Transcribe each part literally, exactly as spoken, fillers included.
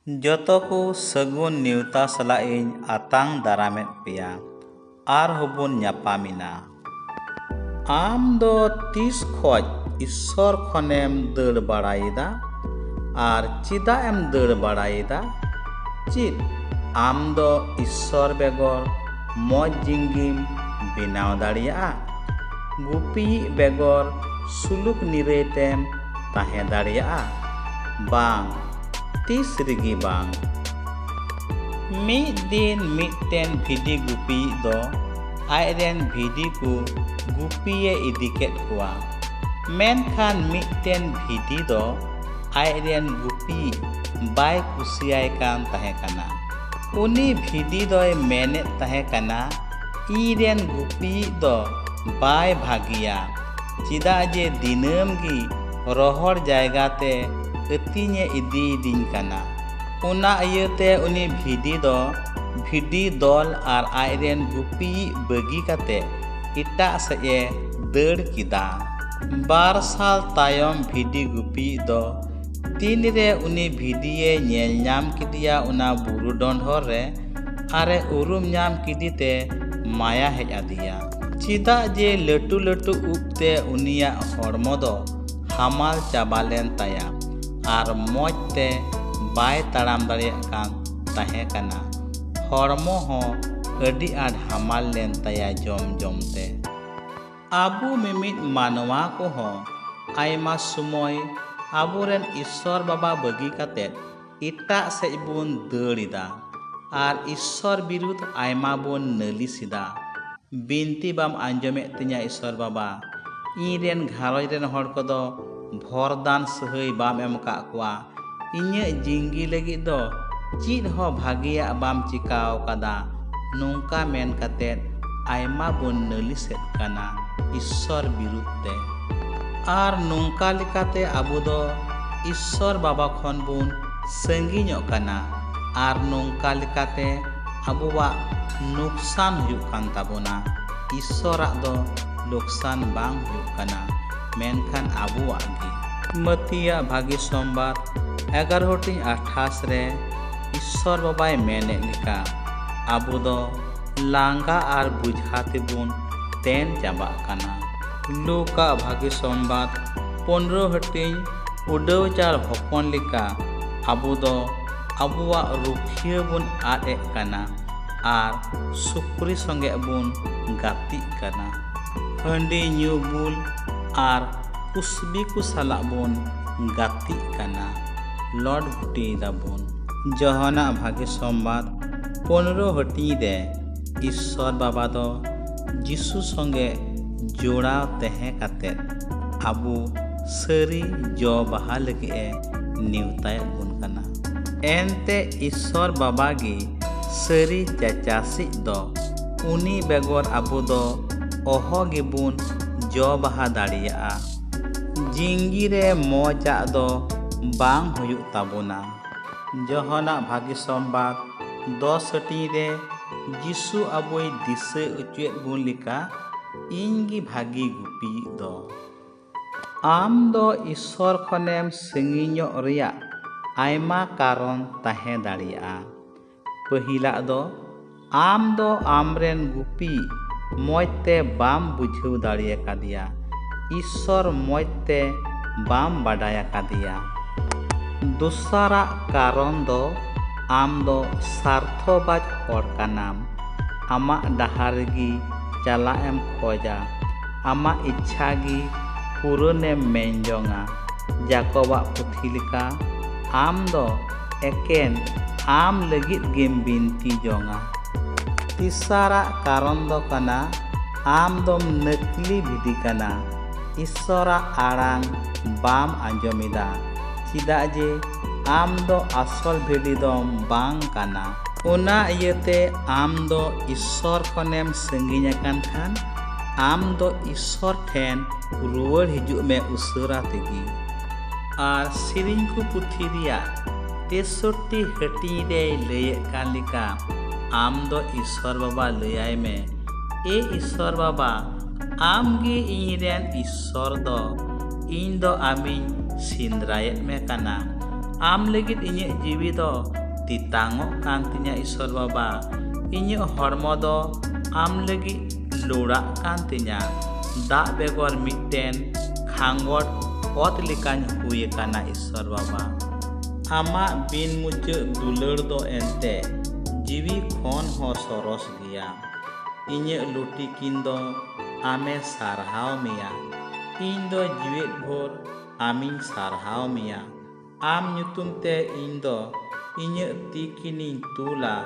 ᱡᱚᱛᱚ ᱠᱚ ᱥᱟᱹᱜᱩᱱ ᱱᱮᱣᱛᱟ ᱥᱟᱞᱟᱜ ᱤᱧ ᱟᱛᱟᱝ ᱫᱟᱨᱟᱢᱮᱫ ᱯᱮᱭᱟ᱾ ᱟᱨᱦᱚᱸ ᱵᱚᱱ ᱧᱟᱯᱟᱢ ᱮᱱᱟ᱾ ᱟᱢ ᱫᱚ ᱛᱤᱥ ᱠᱷᱚᱡ ᱤᱥᱥᱚᱨ ᱠᱷᱚᱱᱮᱢ ᱫᱟᱹᱲ ᱵᱟᱲᱟᱭᱮᱫᱟ? ᱟᱨ ᱪᱮᱫᱟᱜ ᱮᱢ ᱫᱟᱹᱲ ᱵᱟᱲᱟᱭᱮᱫᱟ? ᱪᱮᱫ ᱟᱢ ᱫᱚ ᱤᱥᱥᱚᱨ ᱵᱮᱜᱚᱨ ᱢᱚᱡᱽ ᱡᱤᱱᱜᱤᱢ ᱵᱮᱱᱟᱣ ᱫᱟᱲᱮᱭᱟᱜᱼᱟ? ᱜᱩᱯᱤᱭᱤᱡ ᱵᱮᱜᱚᱨ ᱥᱩᱞᱩᱠ ᱱᱤᱨᱟᱹᱭ ᱛᱮᱢ ᱛᱟᱦᱮᱸ ᱫᱟᱲᱮᱭᱟᱜᱼᱟ? ᱵᱟᱝ, ᱛᱤᱥ ᱨᱮᱜᱮ ᱵᱟᱝ᱾ ᱢᱤᱫ ᱫᱤᱱ ᱢᱤᱫᱴᱮᱱ ᱵᱷᱤᱰᱤ ᱜᱩᱯᱤᱭᱤᱡ ᱫᱚ ᱟᱡᱨᱮᱱ ᱵᱷᱤᱰᱤ ᱠᱚ ᱜᱩᱯᱤᱭᱮ ᱤᱫᱤ ᱠᱮᱫ ᱠᱚᱣᱟ᱾ ᱢᱮᱱᱠᱷᱟᱱ ᱢᱤᱫᱴᱮᱱ ᱵᱷᱤᱰᱤ ᱫᱚ ᱟᱡᱨᱮᱱ ᱜᱩᱯᱤᱭᱤᱡ ᱵᱟᱭ ᱠᱩᱥᱤᱭᱟᱭ ᱠᱟᱱ ᱛᱟᱦᱮᱸ ᱠᱟᱱᱟ᱾ ᱩᱱᱤ ᱵᱷᱤᱰᱤ ᱫᱚᱭ ᱢᱮᱱᱮᱫ ᱛᱟᱦᱮᱸ ᱠᱟᱱᱟ, "ᱤᱧᱨᱮᱱ ᱜᱩᱯᱤᱭᱤᱡ ᱫᱚ ᱵᱟᱭ ᱵᱷᱟᱹᱜᱤᱭᱟ, ᱪᱮᱫᱟᱜ ᱡᱮ ᱫᱤᱱᱟᱹᱢ ᱜᱮ ᱨᱚᱦᱚᱲ ᱡᱟᱭᱜᱟ ᱛᱮ ᱟᱹᱛᱤᱧᱮ ᱤᱫᱤᱭᱤᱫᱤᱧ ᱠᱟᱱᱟ᱾" ᱚᱱᱟ ᱤᱭᱟᱹᱛᱮ ᱩᱱᱤ ᱵᱷᱤᱰᱤ ᱫᱚ ᱵᱷᱤᱰᱤ ᱫᱚᱞ ᱟᱨ ᱟᱡᱨᱮᱱ ᱜᱩᱯᱤᱭᱤᱡ ᱵᱟᱹᱜᱤ ᱠᱟᱛᱮ ᱮᱴᱟᱜ ᱥᱮᱫ ᱮ ᱫᱟᱹᱲ ᱠᱮᱫᱟ᱾ ᱵᱟᱨ ᱥᱟᱞ ᱛᱟᱭᱚᱢ ᱵᱷᱤᱰᱤ ᱜᱩᱯᱤᱭᱤᱡ ᱫᱚ ᱛᱤᱱᱨᱮ ᱩᱱᱤ ᱵᱷᱤᱰᱤᱭᱮ ᱧᱮᱞ ᱧᱟᱢ ᱠᱮᱫᱮᱭᱟ ᱚᱱᱟ ᱵᱩᱨᱩ ᱰᱚᱸᱰᱷᱚᱨ ᱨᱮ, ᱟᱨᱮ ᱩᱨᱩᱢ ᱧᱟᱢ ᱠᱮᱫᱮᱛᱮ ᱢᱟᱭᱟ ᱦᱮᱡ ᱟᱫᱮᱭᱟ᱾ ᱪᱮᱫᱟᱜ ᱡᱮ ᱞᱟᱹᱴᱩ ᱞᱟᱹᱴᱩ ᱩᱵ ᱛᱮ ᱩᱱᱤᱭᱟᱜ ᱦᱚᱲᱢᱚ ᱫᱚ ᱦᱟᱢᱟᱞ ᱪᱟᱵᱟ ᱞᱮᱱ ᱛᱟᱭᱟ ᱟᱨ ᱢᱚᱡᱽ ᱛᱮ ᱵᱟᱭ ᱛᱟᱲᱟᱢ ᱫᱟᱲᱮᱭᱟᱜ ᱠᱟᱱ ᱛᱟᱦᱮᱸ ᱠᱟᱱᱟ᱾ ᱦᱚᱲᱢᱚ ᱦᱚᱸ ᱟᱹᱰᱤ ᱟᱸᱴ ᱦᱟᱢᱟᱞ ᱞᱮᱱ ᱛᱟᱭᱟ ᱡᱚᱢ ᱡᱚᱢ ᱛᱮ᱾ ᱟᱵᱚ ᱢᱤᱢᱤᱫ ᱢᱟᱱᱣᱟ ᱠᱚᱦᱚᱸ ᱟᱭᱢᱟ ᱥᱚᱢᱚᱭ ᱟᱵᱚᱨᱮᱱ ᱤᱥᱥᱚᱨ ᱵᱟᱵᱟ ᱵᱟᱹᱜᱤ ᱠᱟᱛᱮ ᱮᱴᱟᱜ ᱥᱮᱫ ᱵᱚᱱ ᱫᱟᱹᱲ ᱮᱫᱟ ᱟᱨ ᱤᱥᱥᱚᱨ ᱵᱤᱨᱩᱫᱷ ᱟᱭᱢᱟ ᱵᱚᱱ ᱱᱟᱹᱞᱤᱥ ᱮᱫᱟ᱾ ᱵᱤᱱᱛᱤ ᱵᱟᱢ ᱟᱸᱡᱚᱢᱮᱫ ᱛᱤᱧᱟ ᱤᱥᱥᱚᱨ ᱵᱟᱵᱟ, ᱤᱧ ᱨᱮᱱ ᱜᱷᱟᱨᱚᱸᱡᱽ ᱨᱮᱱ ᱦᱚᱲ ᱠᱚᱫᱚ ᱵᱷᱚᱨᱫᱟᱱ ᱥᱟᱹᱦᱟᱹᱭ ᱵᱟᱢ ᱮᱢ ᱟᱠᱟᱫ ᱠᱚᱣᱟ, ᱤᱧᱟᱹᱜ ᱡᱤᱝᱜᱤ ᱞᱟᱹᱜᱤᱫ ᱫᱚ ᱪᱮᱫ ᱦᱚᱸ ᱵᱷᱟᱜᱮᱭᱟᱜ ᱵᱟᱢ ᱪᱤᱠᱟᱹ ᱟᱠᱟᱫᱟ, ᱱᱚᱝᱠᱟ ᱢᱮᱱ ᱠᱟᱛᱮ ᱟᱭᱢᱟ ᱵᱚᱱ ᱱᱟᱹᱞᱤᱥᱮᱫ ᱠᱟᱱᱟ ᱤᱥᱥᱚᱨ ᱵᱤᱨᱩᱫᱷ ᱛᱮ᱾ ᱟᱨ ᱱᱚᱝᱠᱟ ᱞᱮᱠᱟᱛᱮ ᱟᱵᱚ ᱫᱚ ᱤᱥᱥᱚᱨ ᱵᱟᱵᱟ ᱠᱷᱚᱱ ᱵᱚᱱ ᱥᱟᱺᱜᱤᱧᱚᱜ ᱠᱟᱱᱟ᱾ ᱟᱨ ᱱᱚᱝᱠᱟ ᱞᱮᱠᱟᱛᱮ ᱟᱵᱚᱣᱟᱜ ᱱᱩᱠᱥᱟᱱ ᱦᱩᱭᱩᱜ ᱠᱟᱱ ᱛᱟᱵᱚᱱᱟ᱾ ᱤᱥᱥᱚᱨᱟᱜ ᱫᱚ ᱞᱚᱠᱥᱟᱱ ᱵᱟᱝ ᱦᱩᱭᱩᱜ ᱠᱟᱱᱟ, ᱢᱮᱱᱠᱷᱟᱱ ᱟᱵᱚᱣᱟᱜ ᱜᱮ᱾ ᱢᱟᱹᱛᱤᱭᱟᱜ ᱵᱷᱟᱹᱜᱤ ᱥᱚᱢᱵᱟᱫ ᱮᱜᱟᱨᱚ ᱦᱟᱹᱴᱤᱧ ᱟᱴᱷᱟᱥ ᱨᱮ ᱤᱥᱥᱚᱨ ᱵᱟᱵᱟᱭ ᱢᱮᱱᱮᱫ ᱞᱮᱠᱟ, ᱟᱵᱚ ᱫᱚ ᱞᱟᱸᱜᱟ ᱟᱨ ᱵᱩᱡᱷᱟ ᱛᱮᱵᱚᱱ ᱛᱮᱱ ᱪᱟᱵᱟᱜ ᱠᱟᱱᱟ᱾ ᱞᱩᱠᱟᱜ ᱵᱷᱟᱹᱜᱤ ᱥᱚᱢᱵᱟᱫ ᱯᱚᱱᱨᱚ ᱦᱟᱹᱴᱤᱧ ᱩᱰᱟᱹᱣ ᱪᱟᱞ ᱦᱚᱯᱚᱱ ᱞᱮᱠᱟ ᱟᱵᱚ ᱫᱚ ᱟᱵᱚᱣᱟᱜ ᱨᱩᱠᱷᱤᱭᱟᱹ ᱵᱚᱱ ᱟᱫ ᱮᱫ ᱠᱟᱱᱟ ᱟᱨ ᱥᱩᱠᱨᱤ ᱥᱚᱸᱜᱮ ᱵᱚᱱ ᱜᱟᱛᱮᱜ ᱠᱟᱱᱟ᱾ ᱦᱟᱺᱰᱤ ᱧᱩ ᱵᱩᱞ ᱟᱨ ᱠᱩᱥᱵᱤ ᱠᱚ ᱥᱟᱞᱟᱜ ᱵᱚᱱ ᱜᱟᱛᱮᱜ ᱠᱟᱱᱟ, ᱞᱚᱴ ᱜᱷᱩᱴᱤᱭ ᱫᱟᱵᱚᱱ᱾ ᱡᱚᱦᱟᱱᱟᱜ ᱵᱷᱟᱹᱜᱤ ᱥᱚᱢᱵᱟᱫ ᱯᱚᱱᱨᱚ ᱦᱟᱹᱴᱤᱧ ᱨᱮ ᱤᱥᱥᱚᱨ ᱵᱟᱵᱟ ᱫᱚ ᱡᱤᱥᱩ ᱥᱚᱸᱜᱮ ᱡᱚᱲᱟᱣ ᱛᱟᱦᱮᱸ ᱠᱟᱛᱮ ᱟᱵᱚ ᱥᱟᱹᱨᱤ ᱡᱚ ᱵᱟᱦᱟ ᱞᱟᱹᱜᱤᱫ ᱮ ᱱᱮᱣᱛᱟᱭᱮᱫ ᱵᱚᱱ ᱠᱟᱱᱟ᱾ ᱮᱱᱛᱮ ᱤᱥᱥᱚᱨ ᱵᱟᱵᱟ ᱜᱮ ᱥᱟᱹᱨᱤ ᱪᱟᱪᱟᱥᱤᱡ ᱫᱚ, ᱩᱱᱤ ᱵᱮᱜᱚᱨ ᱟᱵᱚ ᱫᱚ ᱚᱦᱚ ᱜᱮᱵᱚᱱ ᱡᱚ ᱵᱟᱦᱟ ᱫᱟᱲᱮᱭᱟᱜᱼᱟ᱾ ᱡᱤᱝᱜᱤ ᱨᱮ ᱢᱚᱡᱟᱜ ᱫᱚ ᱵᱟᱝ ᱦᱩᱭᱩᱜ ᱛᱟᱵᱚᱱᱟ᱾ ᱡᱚᱦᱟᱱᱟᱜ ᱵᱷᱟᱹᱜᱤ ᱥᱚᱢᱵᱟᱫ ᱫᱚᱥ ᱦᱟᱹᱴᱤᱧ ᱨᱮ ᱡᱤᱥᱩ ᱟᱵᱚᱭ ᱫᱤᱥᱟᱹ ᱚᱪᱚᱭᱮᱫ ᱵᱚᱱ ᱞᱮᱠᱟ, ᱤᱧ ᱜᱮ ᱵᱷᱟᱹᱜᱤ ᱜᱩᱯᱤᱭᱤᱡ ᱫᱚ᱾ ᱟᱢ ᱫᱚ ᱤᱥᱥᱚᱨ ᱠᱷᱚᱱᱮᱢ ᱥᱟᱺᱜᱤᱧᱚᱜ ᱨᱮᱭᱟᱜ ᱟᱭᱢᱟ ᱠᱟᱨᱚᱱ ᱛᱟᱦᱮᱸ ᱫᱟᱲᱮᱭᱟᱜᱼᱟ᱾ ᱯᱟᱹᱦᱤᱞᱟᱜ ᱫᱚ, ᱟᱢ ᱫᱚ ᱟᱢᱨᱮᱱ ᱜᱩᱯᱤ ᱢᱚᱡᱽ ᱛᱮ ᱵᱟᱢ ᱵᱩᱡᱷᱟᱹᱣ ᱫᱟᱲᱮ ᱟᱠᱟᱫᱮᱭᱟ, ᱤᱥᱥᱚᱨ ᱢᱚᱡᱽ ᱛᱮ ᱵᱟᱢ ᱵᱟᱰᱟᱭ ᱟᱠᱟᱫᱮᱭᱟ᱾ ᱫᱚᱥᱟᱨᱟᱜ ᱠᱟᱨᱚᱱ ᱫᱚ, ᱟᱢ ᱫᱚ ᱥᱟᱨᱛᱷᱚᱵᱟᱡᱽ ᱦᱚᱲ ᱠᱟᱱᱟᱢ᱾ ᱟᱢᱟᱜ ᱰᱟᱦᱟᱨ ᱨᱮᱜᱮ ᱪᱟᱞᱟᱜ ᱮᱢ ᱠᱷᱚᱡᱟ᱾ ᱟᱢᱟᱜ ᱤᱪᱪᱷᱟ ᱜᱮ ᱯᱩᱨᱚᱱᱮᱢ ᱢᱮᱱ ᱡᱚᱝᱟ᱾ ᱡᱟᱠᱚᱵᱟᱜ ᱯᱩᱛᱷᱤ ᱞᱮᱠᱟ, ᱟᱢ ᱫᱚ ᱮᱠᱮᱱ ᱟᱢ ᱞᱟᱹᱜᱤᱫ ᱜᱮᱢ ᱵᱤᱱᱛᱤ ᱡᱚᱝᱟ᱾ ᱛᱮᱥᱟᱨᱟᱜ ᱠᱟᱨᱚᱱ ᱫᱚ ᱠᱟᱱᱟ, ᱟᱢ ᱫᱚᱢ ᱱᱟᱹᱠᱞᱤ ᱵᱷᱤᱰᱤ ᱠᱟᱱᱟ᱾ ᱤᱥᱥᱚᱨᱟᱜ ᱟᱲᱟᱝ ᱵᱟᱢ ᱟᱸᱡᱚᱢ ᱮᱫᱟ, ᱪᱮᱫᱟᱜ ᱡᱮ ᱟᱢ ᱫᱚ ᱟᱥᱚᱞ ᱵᱷᱤᱰᱤ ᱫᱚᱢ ᱵᱟᱝ ᱠᱟᱱᱟ᱾ ᱚᱱᱟ ᱤᱭᱟᱹᱛᱮ ᱟᱢ ᱫᱚ ᱤᱥᱥᱚᱨ ᱠᱷᱚᱱᱮᱢ ᱥᱟᱺᱜᱤᱧ ᱟᱠᱟᱱ ᱠᱷᱟᱱ, ᱟᱢ ᱫᱚ ᱤᱥᱥᱚᱨ ᱴᱷᱮᱱ ᱨᱩᱣᱟᱹᱲ ᱦᱤᱡᱩᱜ ᱢᱮ ᱩᱥᱟᱹᱨᱟ ᱛᱮᱜᱮ᱾ ᱟᱨ ᱥᱮᱨᱮᱧ ᱠᱚ ᱯᱩᱛᱷᱤ ᱨᱮᱭᱟᱜ ᱛᱮᱥᱚᱴᱴᱤ ᱦᱟᱹᱴᱤᱧ ᱨᱮᱭ ᱞᱟᱹᱭᱮᱫ ᱠᱟᱱ ᱞᱮᱠᱟ, ᱟᱢ ᱫᱚ ᱤᱥᱥᱚᱨ ᱵᱟᱵᱟ ᱞᱟᱹᱭᱟᱭ ᱢᱮ, ᱮ ᱤᱥᱥᱚᱨ ᱵᱟᱵᱟ, ᱟᱢ ᱜᱮ ᱤᱧ ᱨᱮᱱ ᱤᱥᱥᱚᱨ ᱫᱚ, ᱤᱧ ᱫᱚ ᱟᱢᱤᱧ ᱥᱮᱸᱫᱽᱨᱟᱭᱮᱫ ᱢᱮ ᱠᱟᱱᱟ᱾ ᱟᱢ ᱞᱟᱹᱜᱤᱫ ᱤᱧᱟᱹᱜ ᱡᱤᱣᱤ ᱫᱚ ᱛᱮᱛᱟᱝᱚᱜ ᱠᱟᱱ ᱛᱤᱧᱟ, ᱤᱥᱥᱚᱨ ᱵᱟᱵᱟ᱾ ᱤᱧᱟᱹᱜ ᱦᱚᱲᱢᱚ ᱫᱚ ᱟᱢ ᱞᱟᱹᱜᱤᱫ ᱞᱚᱲᱟᱜ ᱠᱟᱱ ᱛᱤᱧᱟ᱾ ᱫᱟᱜ ᱵᱮᱜᱚᱨ ᱢᱤᱫᱴᱮᱱ ᱠᱷᱟᱸᱜᱚᱴ ᱚᱛ ᱞᱮᱠᱟᱧ ᱦᱩᱭ ᱟᱠᱟᱱᱟ, ᱤᱥᱥᱚᱨ ᱵᱟᱵᱟ᱾ ᱟᱢᱟᱜ ᱵᱤᱱ ᱢᱩᱪᱟᱹᱫ ᱫᱩᱞᱟᱹᱲ ᱫᱚ ᱮᱱᱛᱮ ᱡᱤᱣᱤ ᱠᱷᱚᱱ ᱦᱚᱸ ᱥᱚᱨᱚᱥ ᱜᱮᱭᱟ᱾ ᱤᱧᱟᱹᱜ ᱞᱩᱴᱤ ᱠᱤᱱ ᱫᱚ ᱟᱢᱮ ᱥᱟᱨᱦᱟᱣ ᱢᱮᱭᱟ᱾ ᱤᱧ ᱫᱚ ᱡᱤᱣᱮᱫ ᱵᱷᱳᱨ ᱟᱢᱤᱧ ᱥᱟᱨᱦᱟᱣ ᱢᱮᱭᱟ᱾ ᱟᱢ ᱧᱩᱛᱩᱢ ᱛᱮ ᱤᱧ ᱫᱚ ᱤᱧᱟᱹᱜ ᱛᱤ ᱠᱤᱱᱤᱧ ᱛᱩᱞᱟ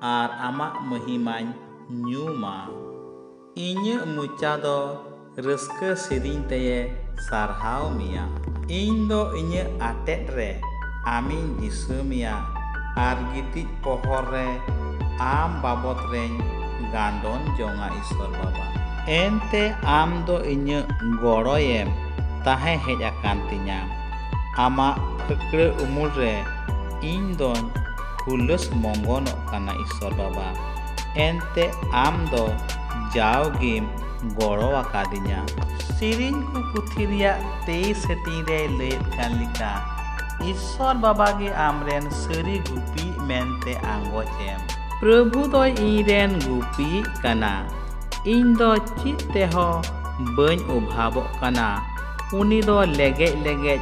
ᱟᱨ ᱟᱢᱟᱜ ᱢᱟᱹᱦᱤᱢᱟᱧ ᱧᱩᱢᱟ᱾ ᱤᱧᱟᱹᱜ ᱢᱚᱪᱟ ᱫᱚ ᱨᱟᱹᱥᱠᱟᱹ ᱥᱮᱨᱮᱧ ᱛᱮᱭᱮ ᱥᱟᱨᱦᱟᱣ ᱢᱮᱭᱟ᱾ ᱤᱧ ᱫᱚ ᱤᱧᱟᱹᱜ ᱟᱴᱮᱫ ᱨᱮ ᱟᱢᱤᱧ ᱫᱤᱥᱟᱹ ᱢᱮᱭᱟ ᱟᱨ ᱜᱤᱛᱤᱡ ᱯᱚᱦᱚᱨ ᱨᱮ ᱟᱢ ᱵᱟᱵᱚᱛ ᱨᱮᱧ ᱜᱟᱸᱰᱚᱱ ᱡᱚᱝᱟ, ᱤᱥᱥᱚᱨ ᱵᱟᱵᱟ᱾ ᱮᱱᱛᱮ ᱟᱢ ᱫᱚ ᱤᱧᱟᱹᱜ ᱜᱚᱲᱚᱭᱮᱢ ᱛᱟᱦᱮᱸ ᱦᱮᱡ ᱟᱠᱟᱱ ᱛᱤᱧᱟ᱾ ᱟᱢᱟᱜ ᱯᱷᱟᱹᱠᱲᱟᱹ ᱩᱢᱩᱞ ᱨᱮ ᱤᱧ ᱫᱚᱧ ᱦᱩᱞᱟᱹᱥ ᱢᱚᱝᱜᱚᱱᱚᱜ ᱠᱟᱱᱟ, ᱤᱥᱥᱚᱨ ᱵᱟᱵᱟ᱾ ᱮᱱᱛᱮ ᱟᱢ ᱫᱚ ᱡᱟᱣᱜᱮᱢ ᱜᱚᱲᱚ ᱟᱠᱟᱫᱤᱧᱟ᱾ ᱥᱮᱨᱮᱧ ᱠᱚ ᱯᱩᱛᱷᱤ ᱨᱮᱭᱟᱜ ᱛᱮᱭᱤᱥ ᱦᱟᱹᱴᱤᱧ ᱨᱮᱭ ᱞᱟᱹᱭᱮᱫ ᱠᱟᱱ ᱞᱮᱠᱟ, ᱤᱥᱥᱚᱨ ᱵᱟᱵᱟ ᱜᱮ ᱟᱢᱨᱮᱱ ᱥᱟᱹᱨᱤ ᱜᱩᱯᱤ ᱢᱮᱱᱛᱮ ᱟᱸᱜᱚᱪ ᱮᱢ᱾ ᱯᱨᱚᱵᱷᱩ ᱫᱚᱭ ᱤᱧᱨᱮᱱ ᱜᱩᱯᱤᱭᱤᱡ ᱠᱟᱱᱟ᱾ ᱤᱧ ᱫᱚ ᱪᱮᱫ ᱛᱮᱦᱚᱸ ᱵᱟᱹᱧ ᱚᱵᱷᱟᱵᱚᱜ ᱠᱟᱱᱟ᱾ ᱩᱱᱤ ᱫᱚ ᱞᱮᱜᱮᱡ ᱞᱮᱜᱮᱡ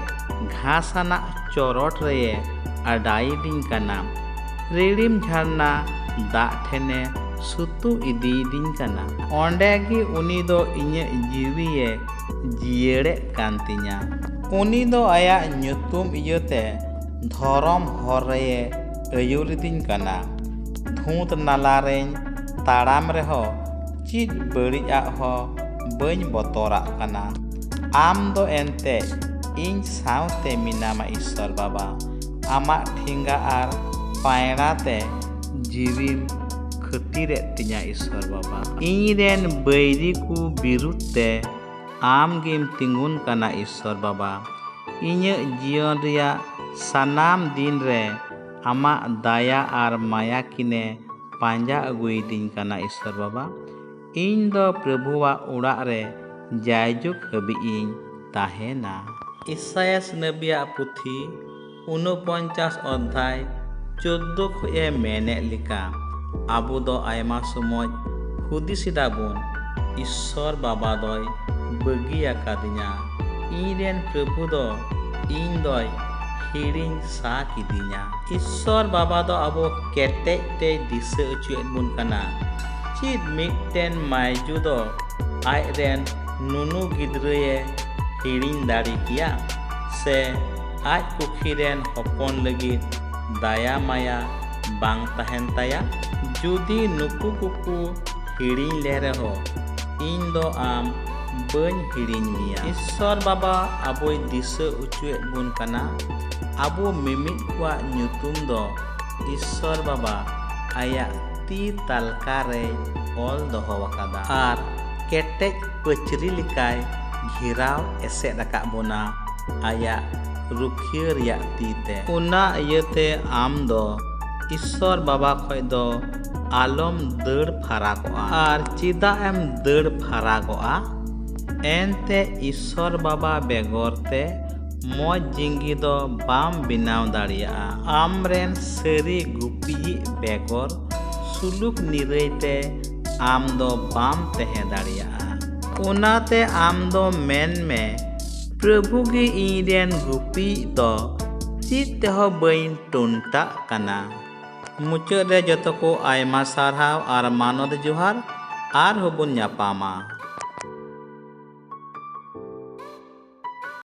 ᱜᱷᱟᱥ ᱟᱱᱟᱜ ᱪᱚᱨᱚᱴ ᱨᱮᱭᱮ ᱟᱰᱟᱭᱤᱫᱤᱧ ᱠᱟᱱᱟ᱾ ᱨᱤᱲᱤᱢ ᱡᱷᱟᱨᱱᱟ ᱫᱟᱜ ᱴᱷᱮᱱᱮ ᱥᱩᱛᱩ ᱤᱫᱤᱭᱤᱫᱤᱧ ᱠᱟᱱᱟ᱾ ᱚᱸᱰᱮ ᱜᱮ ᱩᱱᱤ ᱫᱚ ᱤᱧᱟᱹᱜ ᱡᱤᱣᱤᱭᱮ ᱡᱤᱭᱟᱹᱲᱮᱫ ᱠᱟᱱ ᱛᱤᱧᱟ᱾ ᱩᱱᱤ ᱫᱚ ᱟᱭᱟᱜ ᱧᱩᱛᱩᱢ ᱤᱭᱟᱹᱛᱮ ᱫᱷᱚᱨᱚᱢ ᱦᱚᱨ ᱨᱮᱭᱮ ᱟᱹᱭᱩᱨᱤᱫᱤᱧ ᱠᱟᱱᱟ᱾ ᱫᱷᱩᱸᱛ ᱱᱟᱞᱟ ᱨᱮᱧ ᱛᱟᱲᱟᱢ ᱨᱮᱦᱚᱸ ᱪᱮᱫ ᱵᱟᱹᱲᱤᱡᱟᱜ ᱦᱚᱸ ᱵᱟᱹᱧ ᱵᱚᱛᱚᱨᱟᱜ ᱠᱟᱱᱟ᱾ ᱟᱢ ᱫᱚ ᱮᱱᱛᱮ ᱤᱧ ᱥᱟᱶᱛᱮ ᱢᱮᱱᱟᱢᱟ, ᱤᱥᱥᱚᱨ ᱵᱟᱵᱟ᱾ ᱟᱢᱟᱜ ᱴᱷᱮᱸᱜᱟ ᱟᱨ ᱯᱟᱭᱲᱟ ᱛᱮ ᱡᱤᱣᱤᱢ ᱠᱷᱟᱹᱛᱤᱨᱮᱫ ᱛᱤᱧᱟ, ᱤᱥᱥᱚᱨ ᱵᱟᱵᱟ᱾ ᱤᱧ ᱨᱮᱱ ᱵᱟᱹᱭᱨᱤ ᱠᱚ ᱵᱤᱨᱩᱫᱽ ᱛᱮ ᱟᱢ ᱜᱮᱢ ᱛᱤᱸᱜᱩᱱ ᱠᱟᱱᱟ, ᱤᱥᱥᱚᱨ ᱵᱟᱵᱟ᱾ ᱤᱧᱟᱹᱜ ᱡᱤᱭᱚᱱ ᱨᱮᱭᱟᱜ ᱥᱟᱱᱟᱢ ᱫᱤᱱ ᱨᱮ ᱟᱢᱟᱜ ᱫᱟᱭᱟ ᱟᱨ ᱢᱟᱭᱟ ᱠᱤᱱᱮ ᱯᱟᱸᱡᱟ ᱟᱹᱜᱩᱭᱤᱫᱤᱧ ᱠᱟᱱᱟ, ᱤᱥᱥᱚᱨ ᱵᱟᱵᱟ᱾ ᱤᱧ ᱫᱚ ᱯᱨᱚᱵᱷᱩᱣᱟᱜ ᱚᱲᱟᱜ ᱨᱮ ᱡᱟᱭᱡᱩᱜᱽ ᱦᱟᱹᱵᱤᱡ ᱤᱧ ᱛᱟᱦᱮᱱᱟ᱾ ᱤᱥᱟᱭᱟᱥ ᱱᱟᱹᱵᱤᱭᱟᱜ ᱯᱩᱛᱷᱤ, ᱩᱱᱚᱯᱚᱧᱪᱟᱥ ᱚᱫᱷᱭᱟᱭ ᱪᱳᱫᱽᱫᱳ ᱠᱷᱚᱡ ᱮ ᱢᱮᱱᱮᱫ ᱞᱮᱠᱟ, ᱟᱵᱚ ᱫᱚ ᱟᱭᱢᱟ ᱥᱚᱢᱚᱭ ᱦᱩᱫᱤᱥ ᱮᱫᱟ ᱵᱚᱱ, ᱤᱥᱥᱚᱨ ᱵᱟᱵᱟ ᱫᱚᱭ ᱵᱟᱹᱜᱤ ᱟᱠᱟᱫᱤᱧᱟ, ᱤᱧ ᱨᱮᱱ ᱯᱨᱚᱵᱷᱩ ᱫᱚ ᱤᱧ ᱫᱚᱭ ᱦᱤᱲᱤᱧ ᱥᱟ ᱠᱤᱫᱤᱧᱟ᱾ ᱤᱥᱥᱚᱨ ᱵᱟᱵᱟ ᱫᱚ ᱟᱵᱚ ᱠᱮᱴᱮᱡ ᱛᱮᱭ ᱫᱤᱥᱟᱹ ᱚᱪᱚᱭᱮᱫ ᱵᱚᱱ ᱠᱟᱱᱟ᱾ ᱪᱮᱫ ᱢᱤᱫᱴᱮᱱ ᱢᱟᱭᱡᱩ ᱫᱚ ᱟᱡ ᱨᱮᱱ ᱱᱩᱱᱩ ᱜᱤᱫᱽᱨᱟᱹᱭᱮ ᱦᱤᱲᱤᱧ ᱫᱟᱲᱮ ᱠᱮᱭᱟ? ᱥᱮ ᱟᱡ ᱠᱩᱠᱷᱤ ᱨᱮᱱ ᱦᱚᱯᱚᱱ ᱞᱟᱹᱜᱤᱫ ᱫᱟᱭᱟ ᱢᱟᱭᱟ ᱵᱟᱝ ᱛᱟᱦᱮᱱ ᱛᱟᱭᱟ? ᱡᱩᱫᱤ ᱱᱩᱠᱩ ᱠᱚᱠᱚ ᱦᱤᱲᱤᱧ ᱞᱮ ᱨᱮᱦᱚᱸ, ᱤᱧ ᱫᱚ ᱟᱢ ᱵᱟᱹᱧ ᱦᱤᱲᱤᱧ ᱢᱮᱭᱟ᱾ ᱤᱥᱥᱚᱨ ᱵᱟᱵᱟ ᱟᱵᱚᱭ ᱫᱤᱥᱟᱹ ᱚᱪᱚᱭᱮᱫ ᱵᱚᱱ ᱠᱟᱱᱟ, ᱟᱵᱚ ᱢᱤᱢᱤᱫ ᱠᱚᱣᱟᱜ ᱧᱩᱛᱩᱢ ᱫᱚ ᱤᱥᱥᱚᱨ ᱵᱟᱵᱟ ᱟᱭᱟᱜ ᱛᱤ ᱛᱟᱞᱠᱟ ᱨᱮᱭ ᱚᱞ ᱫᱚᱦᱚ ᱟᱠᱟᱫᱟ ᱟᱨ ᱠᱮᱴᱮᱡ ᱯᱟᱹᱪᱨᱤ ᱞᱮᱠᱟᱭ ᱜᱷᱮᱨᱟᱣ ᱮᱥᱮᱫ ᱟᱠᱟᱫ ᱵᱚᱱᱟ ᱟᱭᱟᱜ ᱨᱩᱠᱷᱤᱭᱟᱹ ᱨᱮᱭᱟᱜ ᱛᱤ ᱛᱮ᱾ ᱚᱱᱟ ᱤᱭᱟᱹᱛᱮ ᱟᱢ ᱫᱚ ᱤᱥᱥᱚᱨ ᱵᱟᱵᱟ ᱠᱷᱚᱡ ᱫᱚ ᱟᱞᱚᱢ ᱫᱟᱹᱲ ᱯᱷᱟᱨᱟᱠᱚᱜᱼᱟ᱾ ᱟᱨ ᱪᱮᱫᱟᱜ ᱮᱢ ᱫᱟᱹᱲ ᱯᱷᱟᱨᱟᱠᱚᱜᱼᱟ? ᱮᱱᱛᱮ ᱤᱥᱥᱚᱨ ᱵᱟᱵᱟ ᱵᱮᱜᱚᱨ ᱛᱮ ᱢᱚᱡᱽ ᱡᱤᱸᱜᱤ ᱫᱚ ᱵᱟᱢ ᱵᱮᱱᱟᱣ ᱫᱟᱲᱮᱭᱟᱜᱼᱟ᱾ ᱟᱢᱨᱮᱱ ᱥᱟᱹᱨᱤ ᱜᱩᱯᱤᱭᱤᱡ ᱵᱮᱜᱚᱨ ᱥᱩᱞᱩᱠ ᱱᱤᱨᱟᱹᱭ ᱛᱮ ᱟᱢ ᱫᱚ ᱵᱟᱢ ᱛᱟᱦᱮᱸ ᱫᱟᱲᱮᱭᱟᱜᱼᱟ᱾ ᱚᱱᱟᱛᱮ ᱟᱢ ᱫᱚ ᱢᱮᱱ ᱢᱮ, "ᱯᱨᱚᱵᱷᱩ ᱜᱮ ᱤᱧ ᱨᱮᱱ ᱜᱩᱯᱤᱭᱤᱡ ᱫᱚ, ᱪᱮᱫ ᱛᱮᱦᱚᱸ ᱵᱟᱹᱧ ᱴᱚᱱᱴᱟᱜ ᱠᱟᱱᱟ᱾" ᱢᱩᱪᱟᱹᱫ ᱨᱮ ᱡᱚᱛᱚ ᱠᱚ ᱟᱭᱢᱟ ᱥᱟᱨᱦᱟᱣ ᱟᱨ ᱢᱟᱱᱚᱛ ᱡᱚᱦᱟᱨ᱾ ᱟᱨᱦᱚᱸ ᱵᱚᱱ ᱧᱟᱯᱟᱢᱟ᱾